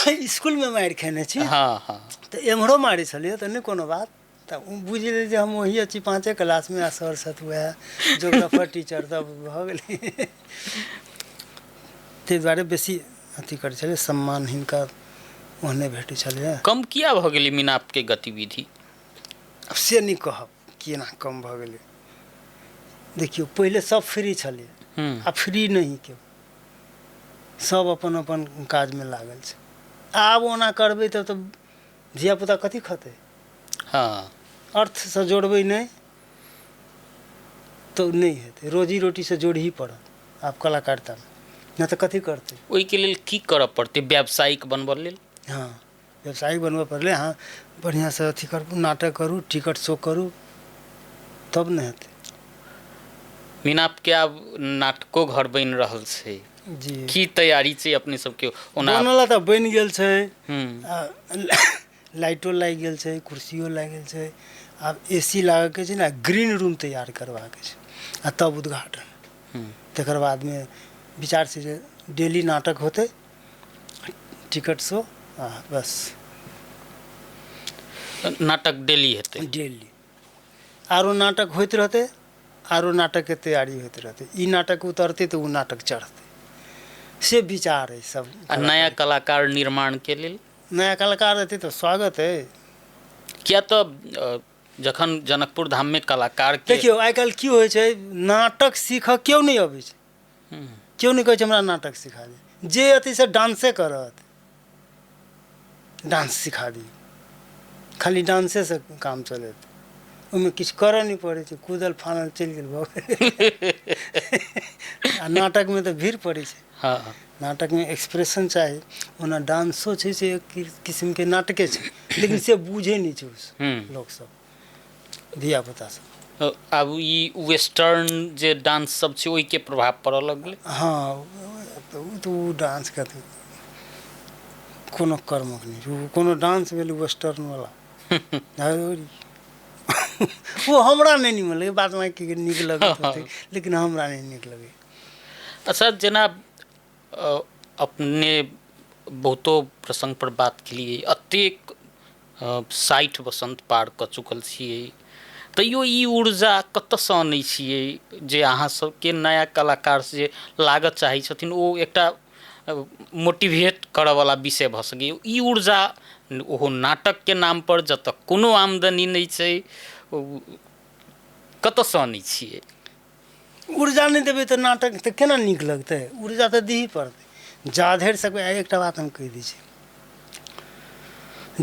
Speaker 2: इसकुलमे मारि खेने छी।
Speaker 1: हाँ हाँ।
Speaker 2: तऽ एम्हरो मारै छलियै तऽ नहि कोनो बात, तऽ ओ बुझि गेलै जे हम ओही छी 5 क्लासमे आ सर छथि वएह जोग्राफर टीचर, तब भऽ गेलै। ताहि दुआरे बेसी अथी करै छलै, सम्मान हिनका ओहने भेटै छलै।
Speaker 1: कम किया भऽ गेलै मिनापके गतिविधि?
Speaker 2: आब से नहि कहब केना कम भऽ गेलै। देखियौ पहिले सब फ्री छलै, आ फ्री नहि केओ, सब अपन अपन काजमे लागल छै। आब ओना करबै तब तऽ धियापुता कथी खतै?
Speaker 1: हाँ।
Speaker 2: अर्थसँ जोड़बै नहि तऽ नहि हेतै, रोजी रोटीसँ जोड़ही पड़त आब कलाकारितामे, नहि तऽ कथी करतै?
Speaker 1: ओहिके लेल की करऽ पड़तै व्यावसायिक बनबऽ लेल?
Speaker 2: हाँ, व्यवसायिक बनबऽ पड़लै। अहाँ बढ़िआँसँ अथी करू, नाटक करू, टिकट शो करू, तब ने हेतै।
Speaker 1: मिनापके आब नाटको घर बनि रहल छै
Speaker 2: जी।
Speaker 1: की तैयारी छै अपने सबके? ओना
Speaker 2: बनल तऽ बनि गेल छै, लाइटो लागि गेल छै, कुर्सियो लागि गेल छै, आब एसी लागऽके छै ने, ग्रीन रूम तैयार करबाके छै आ तब उद्घाटन। तकर बादमे विचार छै जे डेली नाटक होतै, टिकट शो, आ बस।
Speaker 1: नाटक डेली हेतै?
Speaker 2: डेली आरो नाटक होइत रहतै, आरो नाटकके तैयारी होइत रहतै। ई नाटक उतरतै तऽ ओ नाटक चढ़तै, से विचार अइ सब।
Speaker 1: आ नया कलाकार निर्माणके लेल?
Speaker 2: नया कलाकार एतै तऽ स्वागत अइ।
Speaker 1: किया तऽ जखन जनकपुर धाममे कलाकार के
Speaker 2: देखियौ आइ काल्हि की होइ छै, नाटक सीखऽ केओ नहि अबै छै, केओ नहि कहै छै हमरा नाटक सिखा दे, जे अथी से डांसे करत, डांस सिखा दियौ, खाली डांसेसँ काम चलत, ओहिमे किछु करऽ नहि पड़ै छै, कूदल फानल चलि गेल भऽ गेल। आ नाटकमे तऽ भीड़ पड़ै छै।
Speaker 1: हाँ।
Speaker 2: नाटकमे एक्सप्रेशन चाही। ओना डांसो छै से एक किस्मके नाटके छै, लेकिन से बुझै नहि छै लोकसब, धियापुता सब।
Speaker 1: आब ई वेस्टर्न जे डांस सब छै ओहिके प्रभाव पड़ऽ लगलै?
Speaker 2: हाँ, तऽ ओ डांसके तऽ कोनो कर्मक नहि छै, कोनो डांस भेल वेस्टर्नवला, ओ हमरा नहि नीक लगै, बाद बाँकी नीक लगैत होतै, लेकिन हमरा नहि नीक लगै।
Speaker 1: अच्छा, जेना अपने बहुतो प्रसंग पर बात केलियै, एतेक 60 वसंत पार कऽ चुकल छियै, तैयो ई ऊर्जा कतऽसँ अनै छियै जे अहाँ सबके नया कलाकार जे लागऽ चाहै छथिन ओ एकटा मोटिवेट करऽवला विषय भऽ सकैए? ई ऊर्जा ओहो नाटकके नामपर जतऽ कोनो आमदनी नहि छै, कतऽसँ अनै छियै?
Speaker 2: ऊर्जा नहि देबै तऽ नाटक तऽ केना नीक लगतै? ऊर्जा तऽ दिही पड़तै। जा धरि सकबै, एकटा बात हम कहि दै छी,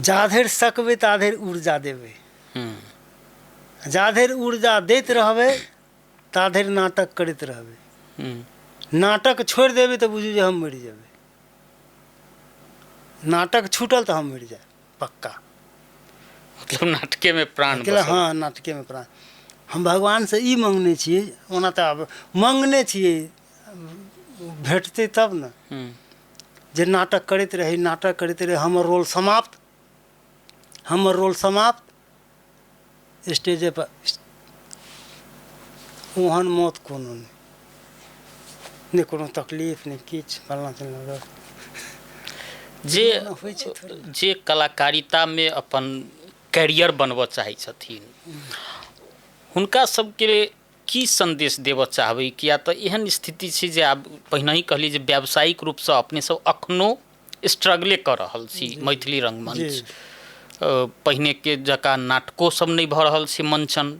Speaker 2: जा धरि सकबै ता धरि ऊर्जा देबै, जा धरि ऊर्जा दैत रहबै ता धरि नाटक करैत रहबै। नाटक छोड़ि देबै तऽ बुझू जे हम मरि जेबै। नाटक छूटल तऽ हम मरि जायब पक्का।
Speaker 1: मतलब नाटकेमे प्राण।
Speaker 2: हाँ, नाटकेमे प्राण। हम भगवानसँ ई मङ्गने छियै, ओना तऽ आब मङ्गने छियै, भेटतै तब ने, जे नाटक करैत रही, नाटक करैत रही, हमर रोल समाप्त, हमर रोल समाप्त, स्टेजे पर ओहन मौत कोनो नहि, नहि कोनो तकलीफ, नहि किछु, फल्लाँ चिल्लाँ।
Speaker 1: जे जे कलाकारितामे अपन कैरियर बनबऽ चाहै छथिन हुनका सबके की सन्देश देबऽ चाहबै? किया तऽ एहन स्थिति छै जे आब पहिनहि कहलियै जे व्यावसायिक रूपसँ अपने सब अखनो स्ट्रगले कऽ रहल छी। मैथिली रंगमंच पहिनेके जकाँ नाटको सब नहि भऽ रहल छै मंचन,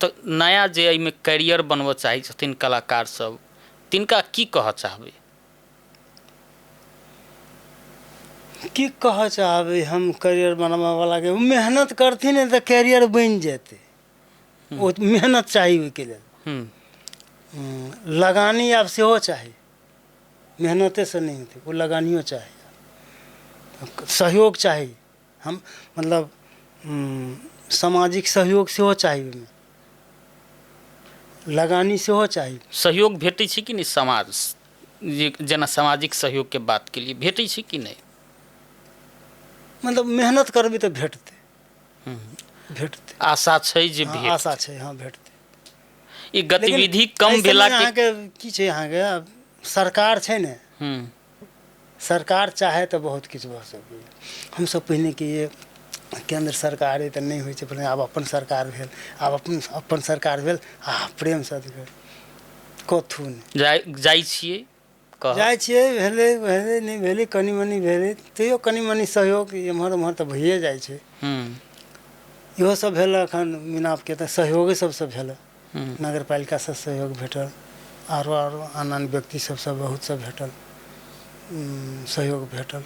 Speaker 1: तऽ नया जे एहिमे कैरियर बनबऽ चाहै छथिन कलाकार सब, तिनका की कहऽ चाहबै?
Speaker 2: की कहऽ चाहबै हम करियर बनबऽवलाके, मेहनत करथिन ने तऽ कैरियर बनि जेतै। ओ मेहनत चाही ओहिके लेल। लगानी आब सेहो चाही, मेहनतेसँ नहि हेतै, ओ लगानियो चाही, सहयोग चाही। हम मतलब सामाजिक सहयोग सेहो चाही, ओहिमे लगानी सेहो चाही।
Speaker 1: सहयोग भेटै छै कि नहि समाज जे, जेना सामाजिक सहयोगके बात केलियै, भेटै छै कि नहि?
Speaker 2: मतलब मेहनत करबै तऽ भेटतै। भेटतै,
Speaker 1: आशा छै जे।
Speaker 2: हँ, आशा छै, हँ, भेटतै।
Speaker 1: ई गतिविधि कम भेला के
Speaker 2: अहाँके की छै, अहाँके सरकार छै ने, सरकार चाहे तऽ बहुत किछु भऽ सकैए। हमसब पहिने कि ये केन्द्र सरकार अइ तऽ नहि होइ छै, पहिने आब अपन सरकार भेल, आब अपन अपन सरकार भेल आ प्रेमसँ अथी कथू नहि।
Speaker 1: जाइ छियै?
Speaker 2: जाइ छियै, भेलै भेलै, नहि भेलै कनि मनि भेलै, तैयो कनि मनि सहयोग एम्हर ओम्हर तऽ भइए जाइ छै। इहो सब भेल एखन मिनापके तऽ सहयोगे सबसँ भेल, नगरपालिकासँ सहयोग भेटल, आरो आरो आन आन व्यक्ति सबसँ बहुत सब भेटल, सहयोग भेटल।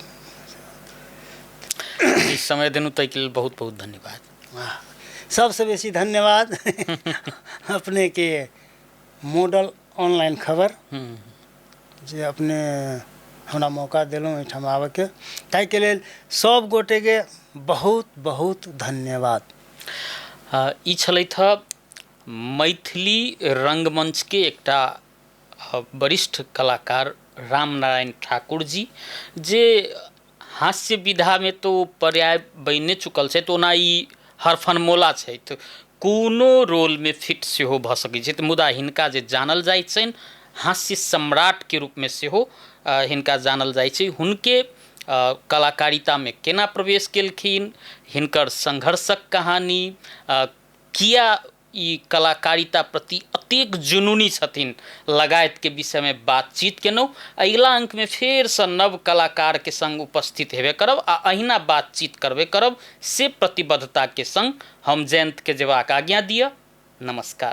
Speaker 1: ई समय देलहुँ ताहिके लेल बहुत बहुत धन्यवाद।
Speaker 2: सबसँ बेसी धन्यवाद अपनेके मॉडल ऑनलाइन खबर जे अपने हमरा मौका देलहुँ एहिठाम आबऽके, ताहिके लेल सब गोटेके बहुत बहुत धन्यवाद।
Speaker 1: ई छलथि हँ मैथिली रंगमंचके एकटा वरिष्ठ कलाकार रामनारायण ठाकुर जी, जे हास्य विधामे तऽ ओ पर्याय बनिए चुकल छथि। ओना ई हरफनमौला छथि, कोनो रोलमे फिट सेहो भऽ सकै छथि, मुदा हिनका जे जानल जाइ छनि हास्य सम्राटके रूपमे सेहो हिनका जानल जाइ छै। हुनके कलाकारितामे केना प्रवेश केलखिन, हिनकर संघर्षक कहानी, किया ई कलाकारिता प्रति अतेक जुनूनी छथिन लगायतके विषयमे बातचीत केलहुँ। अगिला अंकमे फेरसँ नव कलाकारके संग उपस्थित हेबे करब आ अहिना बातचीत करबे करब, से प्रतिबद्धताके संग हम जयन्तके जेबाक आज्ञा दिअ। नमस्कार।